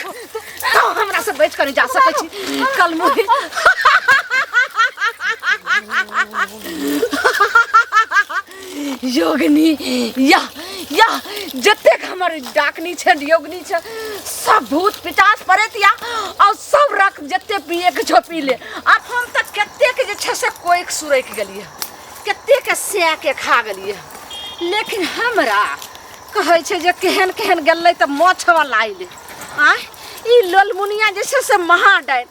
देख तो हमरा से बच कर जा सकै छी कल मुही योगनी या या जतेक हमर डाकनी छै योगनी छै सब भूत पिचास पड़ैत या और सब रख जते पिए के छो पी ले आब हम तऽ कतेक जे छै से कोइक सुरैक गेलियै कतेक सै के खा गेलियै लेकिन हमरा कहै छै जे केहन केहन गेलै तऽ माछवला अयलै आँय ई ललमुनिया जे छै से महा डाइन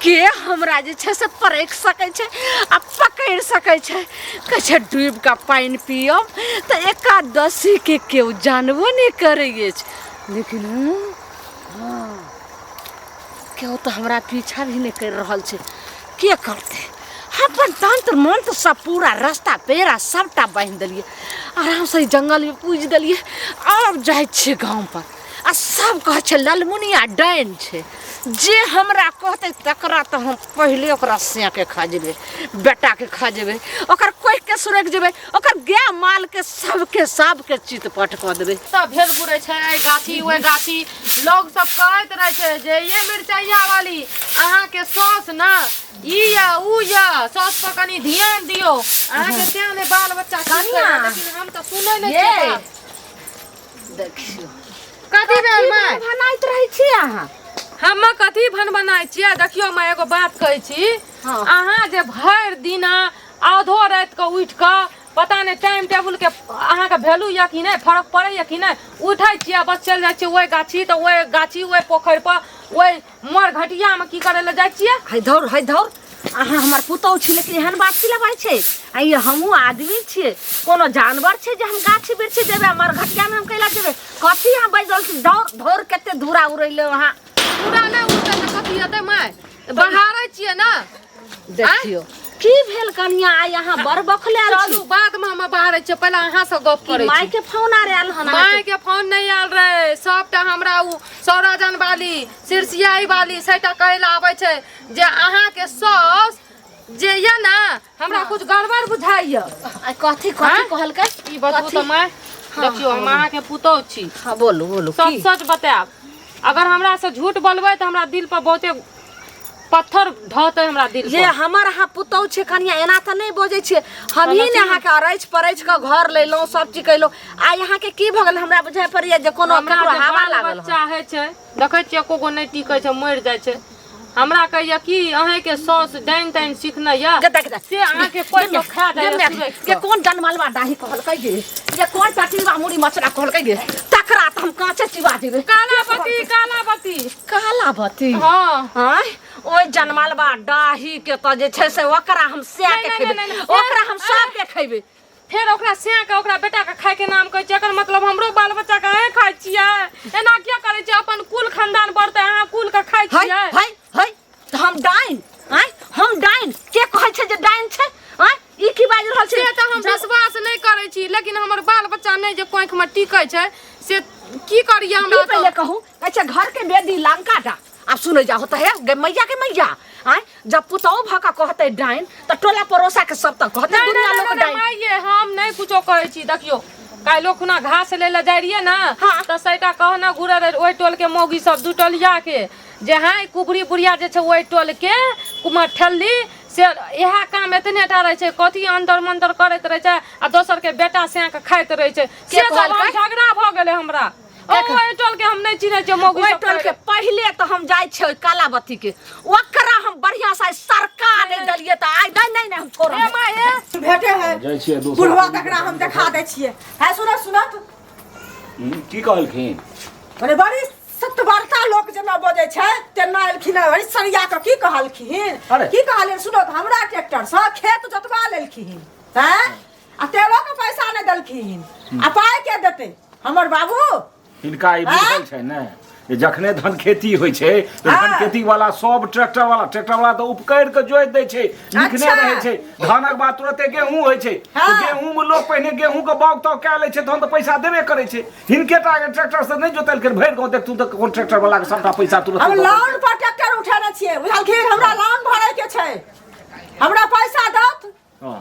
के हमरा जे छै से परखि सकै छै आ पकड़ि सकै छै कहै छै डूबि कऽ पानि पियब तऽ एकादशीके केओ जानबो नहि करै अछि लेकिन हँ केओ तऽ हमरा पीछा भी नहि करि रहल छै के करतै अपन तंत्र मंत्र सब पूरा रास्ता पेड़ा सबटा बान्हि देलियै आरामसँ ई जङ्गलमे पूजि देलियै आब जाइ छियै गामपर आ सब कहै छै ललमुनिया डाइन छै जे हमरा कहतै तकरा तऽ हम पहिले ओकरा सेके खा जेबै बेटाके खा जेबै ओकर कोखिके सुरकि जेबै ओकर गाय मालके सबके सबके चितपट कऽ देबै सब भेल घुरै छै एहि गाछी ओहि गाछी लोग सब कहैत रहै छै जे ये मिरचैया वाली अहाँके साउस ने ई या ऊ या साउस पर कनी ध्यान दियौ अहाँके तें ने बाल बच्चा की कनिया। करत, लेकिन हम तऽ सुनै नहि ये। छियै बात। देखियौ कथी भेल माय भनाइत रहै छी अहाँ हम कथी भनभनाइ छियै देखियौ माय एगो बात कहै छी हाँ। अहाँ जे भरि दिना आधो राति कऽ उठि कऽ पता नहि टाइम टेबुल के अहाँके वैल्यू यऽ कि नहि फरक पड़ैया कि नहि उठै छियै बस चलि जाइ छियै ओहि गाछी तऽ ओहि गाछी ओहि पोखरि पर ओहि मर घटियामे की करै लए जाइ छियै है धौर है धौर अहाँ हमर पुतहु छी लेकिन एहन बात की लबाइ छै आ ई हमहूँ आदमी छियै कोनो जानवर छै जे हम गाछी बिरछी जेबै आ मरघटियामे हम कैला जेबै कथी अहाँ बाजि रहल छी धौर धौर कते धूरा उड़ैले अहाँ पूरा नहि उड़तै तऽ कथी हेतै माय बहारै छियै ने देखियौ की भेल कनिया आइ अहाँ बड़ बखलायल छी चलू बाद में हम बाहर छियै पहिले अहाँ से गप की करै माय छी के फोन आर आयल हन माय के फोन नहीं आयल रहे सबटा हमरा उ सौराजन वाली सिरसियाई वाली सबटा कहै लए आबै छै जे अहाँ के साउस जे ये ने हमरा कुछ गड़बड़ बुझाइया आइ कथी कथी आँय? कहलकै ई बतबू कथी? तऽ माय हाँ, देखियौ हम हाँ, अहाँ के पुतोह छी हाँ बोलू बोलू सच की सच बतायब अगर हमरा से झूठ बोलबै तऽ हमरा दिल पर बहुते पत्थर ढहतै हमरा दिल ये पर हमर अहाँ पुतहु छै कनिया एना तऽ नहि बजै छियै हमही ने अहाँके अरैछ परैछ कऽ घर लेलहुँ सब चीज कयलहुँ आइ अहाँके की भऽ गेल हमरा बुझाइ पड़ैया जे कोनो हमरा ककरो जे हवा बाल लागल हन। बच्चा होइ छै देखै छियै एको गो नहि टिकै छै मरि जाइ छै हमरा कहैया कि अहाँके साउस डाइन ताइन सिखने यऽ गे देख देख से अहाँके कोइ गे तो खा गे जाइए गे सुरैख गे कऽ। कोन जनमलवा डाही कहलकै गे गे कोन टटीवा मुड़ी मचरा कहलकै गे तकरा तऽ हम काँचे चिबा जेबै कालाबती कालाबती कालाबती हँ आँय ओहि जनमलवा डाही के तऽ जे छै से ओकरा हम सए नहि, के नहि, खेबै नहि, नहि, ओकरा हम सब के खेबै फेर ओकरा सैं के ओकरा बेटा के खाय के नाम कहै छियै एकर मतलब हमरो बाल बच्चा के अहें खाइ छियै एना किया करै छियै अपन कुल खानदान बढ़तै अहाँ कुल के खाइ है छियै है है तऽ हम डाइन आँय हम डाइन के कहै छै जे डाइन छै आँय ई की बाजि रहल छै से तऽ हम विश्वास नहि करै छी लेकिन हमर बाल बच्चा नहि जे कोखि मे टिकै छै से की करियै हमरा ई पहिले कहू कहै छै घर के बेदी लंका डा आब सुनै जाहो तऽ हे गे मैया के मैया आँय जब पुतहु भऽ कऽ कहतै डाइन तऽ टोला पड़ोसा के सब तऽ कहतै नहि, दुनिया नहि, लोक नहि, डाइन माइये हम नहि कुछो कहै छी देखियौ काल्हिो खुना घास लै लए जाइ रहियै ने हाँ। तऽ सैटा कहना घुरै रहै ओहि टोल के मौगी सब दू टोलिया के जे हाँ कुबरी बुढ़िया जे छै ओहि टोल के कुमार ठेली से इएह काम एतने टा रहै छै कथी अंतर मंतर करैत रहै छै आ दोसर के बेटा सैं के खाइत रहै छै से सब हम कहलकै? झगड़ा भऽ गेलै हमरा ओ ओहि टोल के हम नहि चिन्है छियै मौगी ओहि सब टोल के पहिले तऽ हम जाइ छियै ओहि कालावती के ओकरा हम बढ़िया से आइ सरकार नहि देलियै तऽ आइ नहि नहि नहि हम छोड़ब ए माय ए भेटे है जाइ छियै दोसर बुढ़वा ककरा हम देखा दै छियै है सुनत सुनत की कहलखिन अरे बड़ी सतबरता लोक जेना बजै छै तेना एलखिन हँ बड़ी सरिया कऽ की कहलखिन अरे। की कहलियन सुनत हमरा ट्रैक्टर से खेत जोतवा लेलखिन हैं आ तेलो के पैसा नहि देलखिन आ पाइ के देतै हमर बाबू हिनका ई बुझल छै ने जे जखने धन खेती होइ छै तऽ धन खेती वाला सब ट्रैक्टर वाला ट्रैक्टर वाला तऽ उपकरि कऽ जोति दै छै लिखने रहै छै धानक बाद तुरते गेहूँ होइ छै तऽ गेहूँ मे लोक पहिने गेहूँ के बाग ताग कए लै छै तहन तऽ पैसा देबे करै छै हिनके टा के ट्रैक्टर से नहि जोतेलखिन भरि गाँव देखथुन तऽ कोन ट्रैक्टर वाला के सबटा पैसा तुरत हम लोन पर ट्रैक्टर उठेने छियै बुझलखिन हमरा लोन भरे के छै हमरा पैसा दत हँ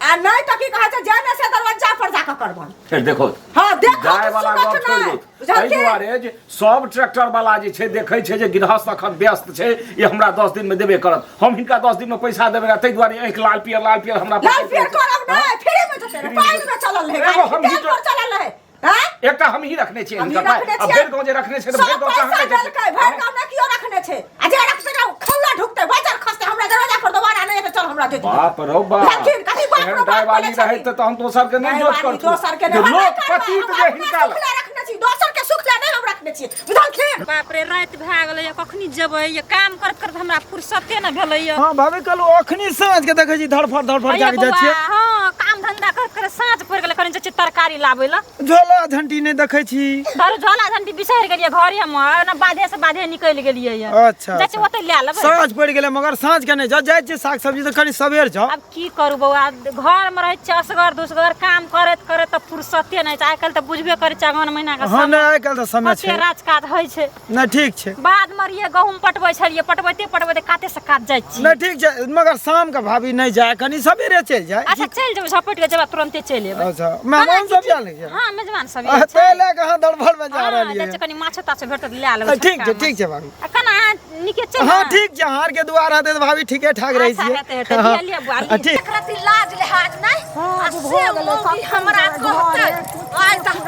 आ आ नहि तऽ की कहै छै जे ने से दरवाजा पर जाके करबन। फेर देखो। हाँ, देखो गाय तऽ वाला सुनत गप छोड़ि नहि। दू। एहि बुझलखिन? दुआरे जे सब ट्रैक्टर वाला जे छै देखै छै जे गृहस्थ अखन व्यस्त छै, ई हमरा 10 दिन में देबे करत, हम हिनका 10 दिन में पैसा देबै, ताहि दुआरे आँखि लाल पियर लाल पियर हमरा लाल पियर करब नहि, फ्री में जेतै रे, पानि में चलल रहै, एगो हम तेल ही पर चलल रहै। हैं? एकटा हम ही रखने छियै हम ही हिनकर पाइ। रखने आ छियै। भरि गाँव जे रखने छै तऽ सब भरि गाँव कहाँ पैसा जाइ छै? देलकै, भरि गाँव नहि केओ रखने छै। आ जे रखतै ने, ओ खौला ढुकतै, बाजार खसतै, हमरा दरवाजा पर दोबारा नहि एतै, चल हमरा दे दियौ। बाप रौ बाप। लड़खिन, कथी बाप एहन रौ बाप दायवाली बोलै छथिन? रहै तऽ हम दोसर के नहि जोत दायवाली करथु। दोसर के जे नहि, हम लोक नहि करबै, पतित हम जे अपना हिनका सुख लए रखने छी, दोसर के सुख लए नहि हम रखने छी, बुझलखिन? बाप रे, राति भए गेलै, कखनी जेबै? ये काम करैत करैत हमरा फुर्सते ने भेलै। हाँ भाभी, कल अखनी साँझ के देखै छी धड़फड़ धड़फड़ अये जाके जाइ बौआ, छियै। हाँ, काम धंधा करैत करैत साँझ पड़ि गेलै। कनि जाइ छियै तरकारी लाबै लए। झोला झंटी नहि देखै छी। धरू, झोला झंटी बिसरि गेलियै घरे मे, ओना बाधे से बाधे निकलि गेलियै ये। अच्छा, जाइ छियै अच्छा। ओतै लए लेबै। साँझ पड़ि गेलै, मगर साँझ के नहि जाउ, जाइ छियै साग सब्जी तऽ कनि सबेर जाउ। आब की करू बौआ, घर मे रहै छियै असगर दुसगर, काम करैत करैत तऽ फुर्सते नहि छै। आइ काल्हि तऽ बुझबे करै छियै अगहन महीना के हाँ, समय। नहि, आइ काल्हि तऽ समय कते छै। राज काज होइ छै। नहि, ठीक छै। बाद मे रहियै गहूँम पटबै छलियै, पटबैते पटबैते काते से कात जाइ छी। नहि, ठीक छै, मगर शाम के भाभी नहि जाय, कनि सबेरे चलि जाय। अच्छा, चलि जेबै, झपटि के जेबै, तुरन्ते चलि एबै। अच्छा, मेहमान सब आयल ने? हाँ, मेजबान सब आ, आयल छै। ताहि लए कऽ अहाँ दरबार में जा हाँ, रहलियै। जाइ छियै, कनि माछो ताछो भेटत तऽ लए लेबै। ठीक छै, छोटका ठीक छै भाभी। माछ। आ केना अहाँ नीके छै? हाँ, ठीक छै, अहाँ आरके दुआर हेतै तऽ भाभी ठीके ठाक रहै अच्छा, छियै। हेतै, हेतै, लिअ, लिअ बुआ, लिअ। ठीक। एक रति लाज लिहाज नहि, आ आब से भऽ गेलै, मौगी कखन हमरा जेबै कहतै। घरे? आइ तऽ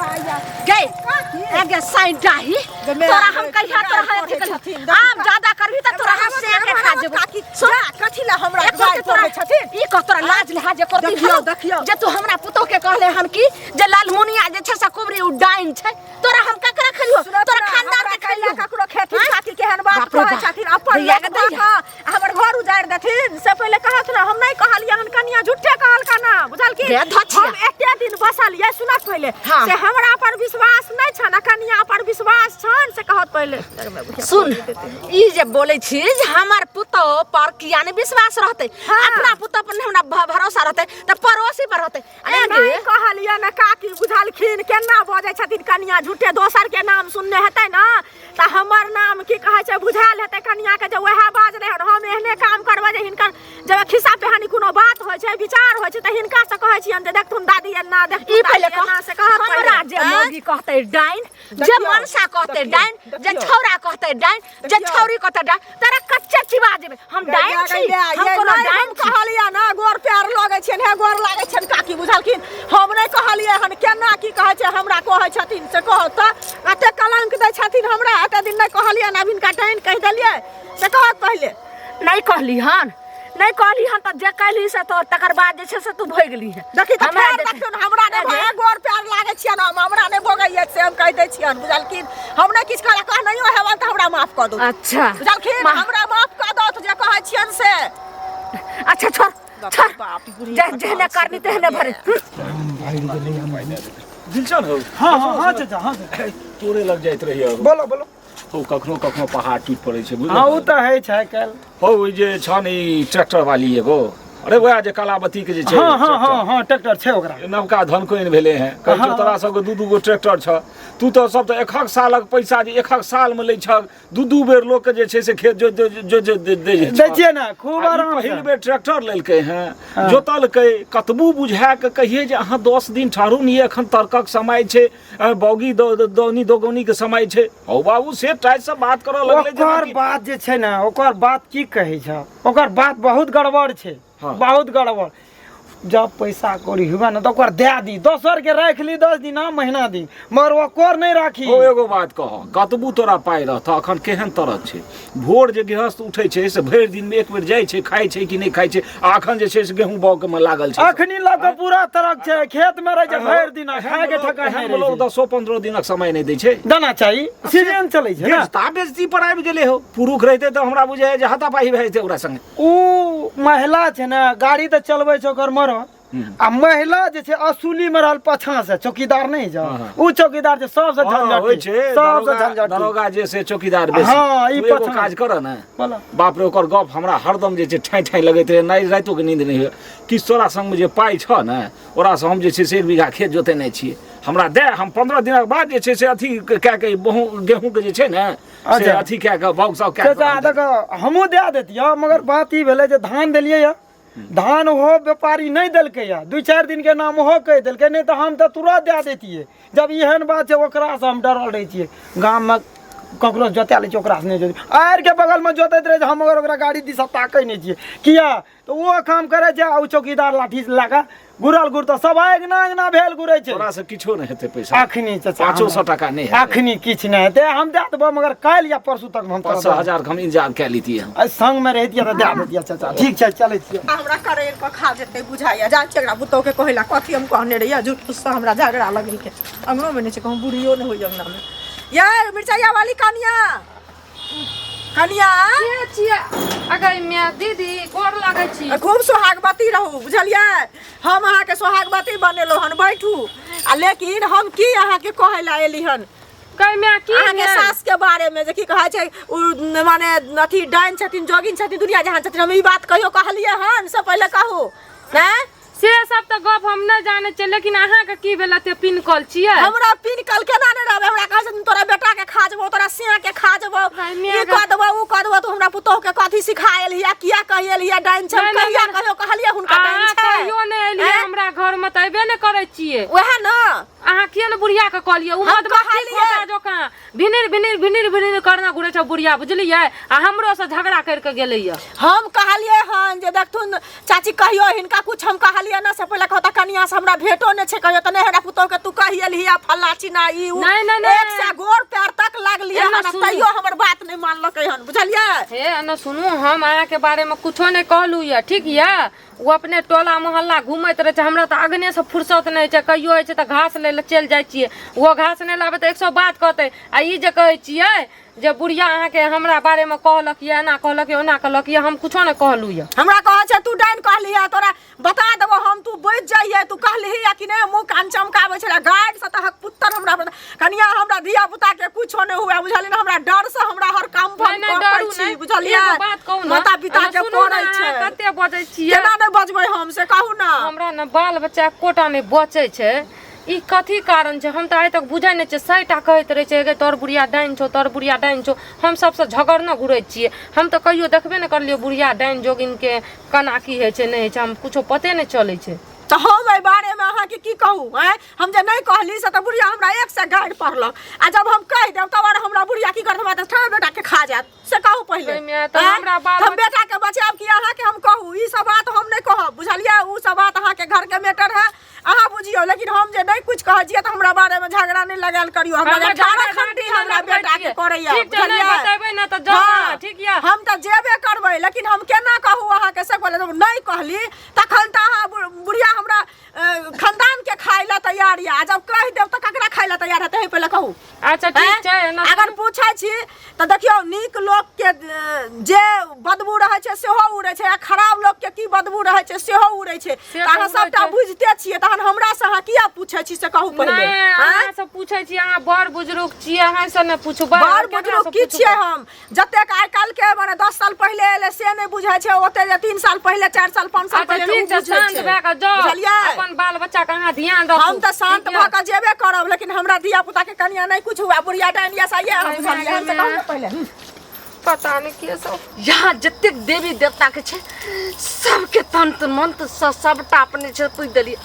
गै, एगे साइ डाही, गे, तोरा हम कहिया तोरा गारि अथी पढ़ै कहिया। छथिन, आब ज्यादा करबही तऽ तोरा हम से के खा जेबौ। काकी, जा, कथी लए हमरा एक गारि तोरा पढ़ै छथिन? ई कह, तोरा लाज लिहाज एको रति देखियौ, हौ? देखियौ। जे तू हमरा पुतोह के कहले हन कि जे लालमुनिया जे छै से कुबरी उ डाइन छै, तोरा हम ककरा खेलियो? सुनत तोरा ना, खानदान हमरा के कैला खेलियो? ककरो खेती आँय? छाती केहन बात बाप रे कहै बाप। छथिन, अपन दैया लोक के दैया। कऽ हमर घर उजाड़ि देथिन से पहिले कहत ना। हम नहि कहलियै हन कनिया, झूठे कहलका ना, बुझलखिन? गे धछिया। हम एते दिन बसलियै, सुनत पहिले। हाँ। से हमरा पर विश्वास नहि छनि आ कनिया पर विश्वास छनि से कहत पहिले। सुन, ई जे बोलै छी जे हमर पुतोह पर किया नहि विश्वास रहतै? हाँ। अपना पुतोह पर नहि हमरा भरोसा रहतै तऽ पड़ोसी पर रहतै? अरे गे। नहि कहलियै ने काकी, बुझलखिन? केना बजै छथिन कनिया झूठे, दोसर के नाम सुनने हेतै ने तऽ हमर नाम की कहै छै बुझायल हेतै कनिया के जे वएह बाजलै हन। हम एहने काम करबै जे हिनकर जब खिस्सा पिहानी कोनो बात होइ छै, विचार होइ छै, तऽ हिनका से कहै छियनि जे देखथुन दादी एना, देखथुन ई पहिले दादी कह, एना, से कहत हमरा पहिले। जे आँय? मौगी कहतै डाइन, जे देखियौ, मनसा कहतै देखियौ, डाइन, जे देखियौ। छौड़ा कहतै डाइन, जे देखियौ। छौड़ी कहतै डाइन, तोरा कच्चे चिबा जेबै। हम डाइन छी? हम कोनो डाइन छी? कहलियै ना, गोर पैर लगै छियनि, हे गोर लागै छियनि काकी, बुझलखिन? हम नहि कहलियै हन। केना की कहै छै हमरा कहै छथिन से कहत तऽ एते कलंक दै छथिन हमरा। एते दिन नहि कहलियै, आब हिनका डाइन कहि देलियै से कहत पहिले। नहि कहली हन, नहि कहली हन तऽ जे कहली से तो तकर बाद जे छै से तू भोगली हन। देखी तऽ हमरा फेर देखियौ देखियौ, हमरा नहि अरे। भए, गोर पैर लागै छियनि हम, हमरा नहि भोगैये से हम कहि दै छियनि, बुझलखिन? हम नहि किछु कहला, कहनैयो हेबनि तऽ हमरा माफ कऽ दू। अच्छा। बुझलखिन? हमरा माफ कऽ दौथ जे कहै छियनि से। अच्छा, छोड़ छोड़। बाप, ई बुढ़ी जे जेहने करनी तेहने भरे। दिलचन हौ। हाँ हाँ हाँ चाचा, हाँ चाचा। तोरे लग जाइत रहियै। बोलो बोलो। हौ, कखनो कखनो पहाड़ टूटि पड़ै छै, बुझल? हाँ, ओ तऽ होइ छै आइ काल्हि। हौ, ई जे छन ई ट्रैक्टर वाली एगो, अरे वएह जे कलावती के जे छै। हाँ हाँ हाँ। ट्रैक्टर। हाँ, ट्रैक्टर छै ओकरा। नवका धनकोइन भेलै हेँ। कहै छौ हाँ। तोरा सबके 2 2 गो ट्रैक्टर छ, तू तऽ सब तऽ एकहक सालक पैसा जे एकहक सालमे लै छक, 2 2 बेर लोकके जे छै से खेत जोति जोति जोति दै छै। दै छियै ने खूब आ ई आराम पहिल से। बेर ट्रैक्टर लेलकै हेँ, जोतलकै, कतबो बुझा कऽ कहियै जे अहाँ 10 दिन ठहरू ने, एखन तर्कक समय छै, बौगी दौनी दोगौनी के समय छै। हौ बाबू, से टाइट से बात करऽ लगलै जेना ओकर कि- बात जे छै ने, ओकर बात की कहै छ, ओकर बात बहुत गड़बड़ छै। हाँ। बहुत गड़बड़। जब पैसा कौड़ी हुए ने तऽ ओकर दए दी, दोसर के राखि ली 10 दिना महीना दिन, मगर ओकर नहि राखी। ओ एगो बात कह, कतबू तोरा पाइ रहतऽ, अखन केहन तरह छै? भोर जे गृहस्थ उठै छै से भरि दिनमे एक बेर जाइ छै, खाइ छै कि नहि खाइ छै? आ अखन जे छै से गेहूँ बाउग मे लागल छै। अखनी लऽ कऽ पूरा तरक छै, खेत मे रहै छै भरि दिन, खाय के ठेकान नहि एहन रहै लोग छै। 10-15 दिनक समय नहि दै छै। देना चाही, सीजन चलै छै ने। बेजता बेजती पर आबि गेलै हौ। पुरुख रहितै तऽ हमरा बुझाइ जे हाथापाही भए जेतै ओकरा संगे। उ महिला छै ने, गाड़ी तऽ चलबै छै ओकर मरद, आ महिला जे छै असूली मे रहल पाछाँ से, चौकीदार नहि जा, हाँ। उ चौकीदार छै सबसे हाँ, होइ झंझटी, छै सबसे झंझटी। दरोगा जे से चौकीदार बेसी। हाँ, ई तू एगो पछाँ। काज कर ने। बोलो। बाप रे, ओकर गप हमरा हरदम जे छै ठाँइ ठाँइ लगैत रहै, नहि रातिओ के नींद नहि होय। कि तोरा संगमे जे पाइ छऽ ने, ओकरासँ हम जे छै से 1 बीघा खेत जोतेने छियै, हमरा दे, हम 15 दिनक बाद जे छै से अथी कए के गेहूँके जे छै ने से अच्छा। अथी कए कऽ बाउग साउग कए चाचा कऽ। देखो, हमहूँ दए देतियै, मगर बात ई भेलै जे धान देलियै यऽ। धान ओहो व्यापारी नहि देलकै या 2-4 दिन के नाम ओहो कहि देलकै, नहि तऽ हम तऽ तुरंत दए दैतियै। जब एहन बात छै ओकरासँ हम डरल रहै छियै। गाममे ककरो जोता लै छियै ओकरासँ नहि जोते, आरिके बगलमे जोतैत रहै छै, हम अगर ओकरा गाड़ी दिस ताकै नहि छियै। किया तऽ ओ काम करै छै आ ओ चौकीदार लाठी लए कऽ घुरल घुरतऽ सब अङ्गना अङ्गना भेल घुरै छै। तोरा से किछो नहि हेतै पैसा अखनी चाचा, 500 टाका नहि हेतै। अखनी किछु नहि हेतै, हम दए देबौ, मगर काल्हि या परसू तक हम पाँच सए हजार के हम इंतजार कए लेतियै हम। आइ संगमे रहितियै तऽ दए दैतियै चाचा। ठीक छै, चलै छियै। हमरा करेल कऽ खा जेतै बुझाइया। जान छियै एकरा पुतोह के कहै लए कथी हम कहने रहियै, झूठ फूससँ हमरा झगड़ा लगेलकै। अङ्गनोमे नहि छै, कहूँ बुढ़ियो नहि होइए अङ्गनामे। यै मिरचाइया वाली कनिया, कनिया के छियै? अगै माय, दीदी गोर लागै छी। खूब सोहागवती रहू, बुझलियै? हम अहाँके सोहागवती बनेलहुँ हन, बैठू। आ लेकिन हम की अहाँके कहै लए एली हन गै माय, की अहाँके भेल? सास के बारे में जे की कहै छै उ माने अथी डाइन छथिन, जोगिन छथिन, दुनिया जहान छथिन, हम ई बात कहियो कहलियै हन से पहिले कहू ने? से सब तऽ गप हम नहि जानै छियै, लेकिन अहाँके की भेल एते पिनकल छियै? हमरा पिनकल केना नहि रहबै? हमरा कहै छथिन तोरा बेटा के खा जेबौ, तोरा सिया के खा जेबौ, भाई, मियाँ ई कऽ देबौ, उ कऽ देबौ। तू हमरा पुतोह के कथी सिखा एलही, किया कहि एलही डाइन छै? नहि, नहि, कहिया नहि। कहियो कहलियै हुनका डाइन अहाँ छै? कहियो नहि एलियै आँय? हमरा घर में, तऽ अयबे नहि करै छियै। वएह ने। अहाँ किया ने बुढ़िया के कहलियै? उ हम मधुमक्खी कहलियै। खोता जकाँ भिनिर भिनिर भिनिर भिनिर करना घुरै छै बुढ़िया, बुझलियै? आ हमरो से झगड़ा करि के गेलैया। हम कहलियै हन जे देखथुन चाची, कहियो हिनका कुछ हम कहलियै ना, से पहिले कहता कनिया से हमरा भेटो नहि छै कहियो, तऽ नहि हमरा पुतोह के तू कहि एलही आ फल्ला चिन्ना ई उ। नहि, नहि, नहि। एक सए गोर पैर तक लागलियै एना हन, आ सुनू। तैयो हमर बात नहि मानलकै हन, बुझलियै? हे एना सुनू, हम अहाँके बारेमे कुछो नहि कहलहुँ यऽ, ठीक यऽ? ओ अपने टोला मोहल्ला घूमैत रहै छै, हमरा तऽ अगनेसँ फुर्सत नहि होइ छै। कहियो होइ छै तऽ घास लै लए चलि जाइ छियै, ओहो घास नहि लाबै तऽ 100 बात कहतै। आ ई जे कहै छियै जे बुढ़िया अहाँके हमरा बारेमे कहलक यऽ, एना कहलक यऽ, ओना कहलक यऽ, हम कुछो नहि कहलहुँ यऽ। हमरा कहै छै तू डाइन कहलिही हँ, तोरा बता देबो हम, तू बचि जाइहे। तू कहलिही या कि नहि? मुँह कान चमकाबै छलै गाड़ि से तहक पुत्तर हमरा पर। कनिया, हमरा धिया पुता के कुछो नहि हुए, बुझलियै ने? हमरा डर से हमरा हर काम नहि नहि, हम डरू करै छी, नहि। बुझलियै? एगो बात कहू ने, माता पिता अहाँ के सुनू ने, पड़ै अहाँ छै। कते बजै छियै? केना नहि बजबै हम, से कहू ने। हमरा ने बाल बच्चा एकोटा नहि बचै छै, ई कथी कारण छै? हम तऽ आइ तक बुझै नहि छियै। सएटा कहैत रहै छै, गे तोहर बुढ़िया डाइन छौ, तोहर बुढ़िया डाइन छौ। हम सबसँ झगड़ने घुरै छियै। हम तऽ कहियो देखबे नहि करलियै बुढ़िया डाइन जोगिनके, केना की होइ छै नहि होइ छै, हम कुछो पते नहि चलै छै। तऽ हम एहि बारेमे अहाँके की कहू? आँय, हम जे नहि कहली से तऽ बुढ़िया हमरा एक सए गारि पढ़लक, आ जब हम कहि देब तब आर हमरा बुढ़िया की करत? हमरा तऽ ठाढ़ बेटाके खा जायत, से कहू पहिले। ओहिमे तऽ आँय? हमरा बाल हम बेटाके बचायब कि अहाँके हम कहू? ई सब बात हम नहि कहब, बुझलियै? ओ सब बात अहाँके घरके मैटर है, अहाँ बुझियौ। लेकिन हम जे नहि कुछ कहै छियै तऽ हमरा बारेमे झगड़ा नहि लगायल करियौ। हमरा हमरा अठारह झगड़ा खंडी नहि हमरा लगबै बेटाके छियै। करैया, ठीक छै, नहि बुझलियै? बतेबै ने तऽ जाउ हाँ, अहाँ, ठीक यऽ? हम तऽ जेबे करबै, लेकिन हम केना कहू अहाँके से? कहले जब नहि कहली तखन तऽ अहाँ बुढ़िया हमरा खानदान के खाय ला तैयार यऽ, आ जब कहि देब तऽ ककरा खाय ला तैयार हेतै, पहिले कहू। अच्छा ठीक छै। एना अगर पूछै छी तऽ देखियौ, नीक लोकके जे बदबू रहै छै सेहो उड़ै छै, आ खराब लोकके की बदबू रहै छै सेहो उड़ै छै। से तऽ तऽ अहाँ उड़ै सबटा छै। बुझिते छियै, तहन हमरा से अहाँ किया पूछै छी, से कहू पहिले। नहि, आँय? अहाँ से पूछै छी, अहाँ बड़ बुजुर्ग छियै, अहाँ से नहि पूछबै? बड़ केकरा बुजुर्ग से की पूछबै? छियै हम? जतेक आइ काल्हि के माने 10 साल पहिले एलै से नहि बुझै छै, ओते जे 3 साल पहिले, 4 साल, 5 साल अच्छा पहिले ठीक छै, बुझै शांत छै। भए कऽ जाउ। बुझलियै? अपन बाल बच्चा के अहाँ ध्यान रखू। हम तऽ शांत ठीक भऽ यऽ? कऽ जेबे करब, लेकिन हमरा धिया पुता के कनिया नहि कुछ हुआ बुढ़िया डाइन या सही अहाँ नहि, बुझलियै? हम तऽ नहि, कहू ने पहिले। पता नहि के सब यहाँ जतेक देवी देवता के छै सबके तंत्र मंत्र से सबटा अपने छै पूछि देलियै।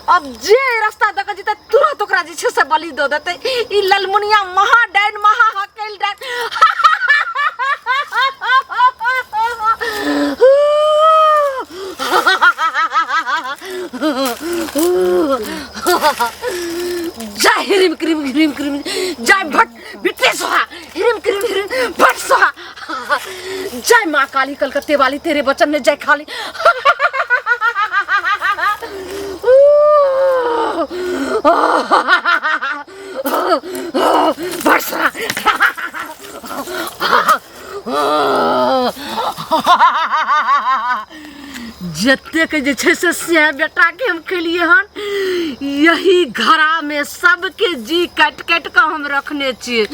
अब जे रास्ता दऽ कऽ जेतै तुरंत ओकरा जे छै से बलि दऽ देतै ई ललमुनिया महा डाइन, महा हकैल डाइन। जय ह्रीम क्रीम ह्रीम क्रीम जय भट बिट्टी सोहा ह्रीम क्रीम ह्रीम भट सोहा जय माँ काली कलकत्ते वाली, तेरे बचन ने जय खाली। भट सोहा। जतेक जे छै से सिया बेटाके हम खेलियै हन, यही घरामे सबके जी काटि काटि कऽ हम रखने छियै।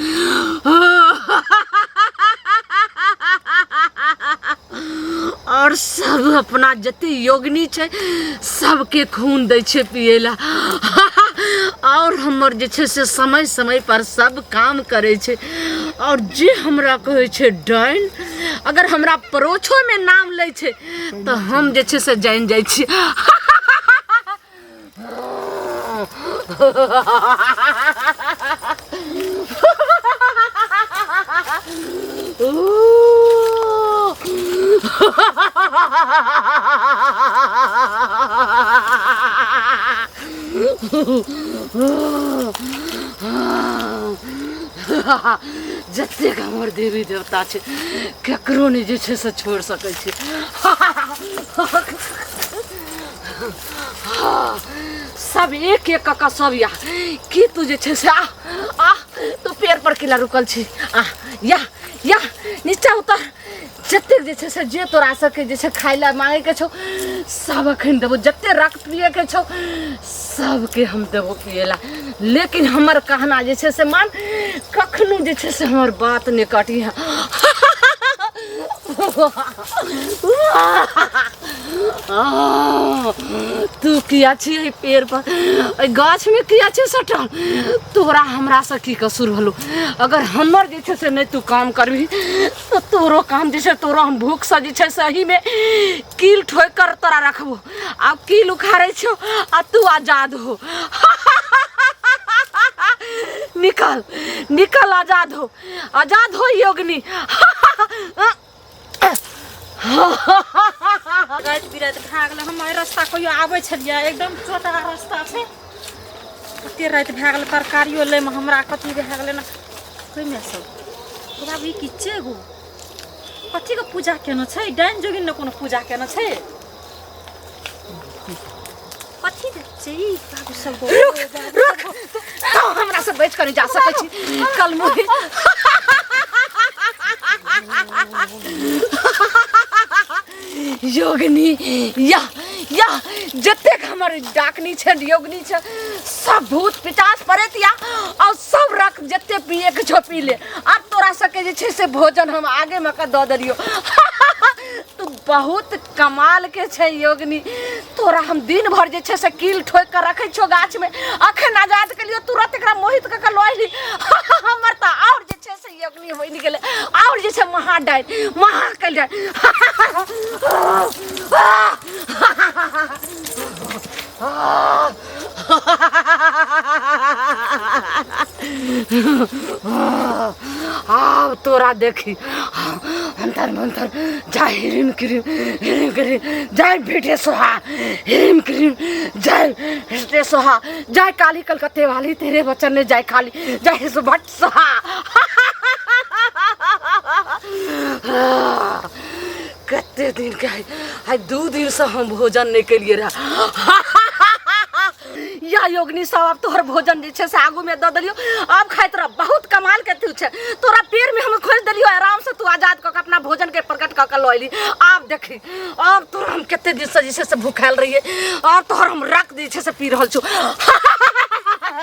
और सब अपना जते योगिनी छै सबके खून दै छै पियै ला, और हमर जे छै से समय समय पर सब काम करै छै। और जे हमरा कहै छै डाइन, अगर हमरा परोछोमे नाम लै छै तऽ हम जे छै से जानि जाइ छी। जतेक हमर देवी देवता छै केकरो नहि जे छै से छोड़ि सकै छी। सब एक एक कऽ कऽ सब या की तू जे छै से आ आ तू पेड़ पर किला रुकल छी, आ या या नीचा उतर। जतेक जे छै से जे तोरा सबके जे छै खाय लए मांगैके छौ सब अखन देबो, जते रक्त पियैके छौ सबके हम देबो पियै लए, लेकिन हमर कहना जे छै से मान, कखनो जे छै से हमर बात नहि कटी। तू किया छी एहि पेड़ पर, एहि गाछमे किया छी सटल? तोरा हमरासँ की कसूर भेलौ? अगर हमर जे छै से नहि तू काम करबही तऽ तोरो काम जे छै तोरो हम भूखसँ जे छै से एहीमे कील ठोकि कर तोरा रखबो। आब कील उखाड़ै छौ आ तू आजाद हो, निकल निकल, आजाद हो, आजाद हो योगनी। राति बिराति भए गेलै, हम एहि रास्ता कहियो आबै छलियै, एकदम छोटा रास्ता छै। कते राति भए गेलै, तरकारियो लैमे हमरा कथी भए गेलै ने। ओहिमे सब बाबू ई की छै गो? कथीके पूजा केने छै? डाइन जोगिन ने कोनो पूजा केने छै? कथी छै ई बाबू सब गो? रुक रुक, तू हमरा से बच कर नहीं जा सकै छी कल मुही। योगनी या या जतेक हमर डाकनी छै, योगनी छै, सब भूत पिचास पड़ैत या और सब रख, जते पिए के छौ पी ले। आब तोरा सबके जे छै से भोजन हम आगे में कऽ दऽ देलियौ। तू बहुत कमाल के छै योगनी, तोरा हम दिन भर जे छै से कील ठोकि कऽ रखै छियौ गाछ में, अखन आजाद केलियौ तुरंत एकरा मोहित कऽ कऽ लऽ अयली। हमर तऽ आओर जे छै से योगनी बनि गेलै आओर जे छै महाडाइन महाकल डाइन। आब तोरा देखी अंतर मंतर जय हिरीम क्रीम हिरीम क्रीम जय बेटे सोहा हिरीम क्रीम जय बेटे सोहा जय काली कलकत्ते वाली तेरे बचन ने जय काली जय सुभट सोहा। कते दिन के आइ 2 दिन से हम भोजन नहीं केलिए रहे। या योगनी सब अब तोहर भोजन जे छै से आगू में दऽ देलियौ, अब खाइत रह। बहुत कमाल के तू छै, तोरा पेड़ में हम खोजि देलियौ, आराम से तू आजाद कऽ के अपना भोजन के प्रकट कऽ के लऽ अयली। आब देखी आब तोरा हम कते दिन से जे छै से भूखायल रहियै, आब तोहर हम रक्त जे छै से पी रहल छौ।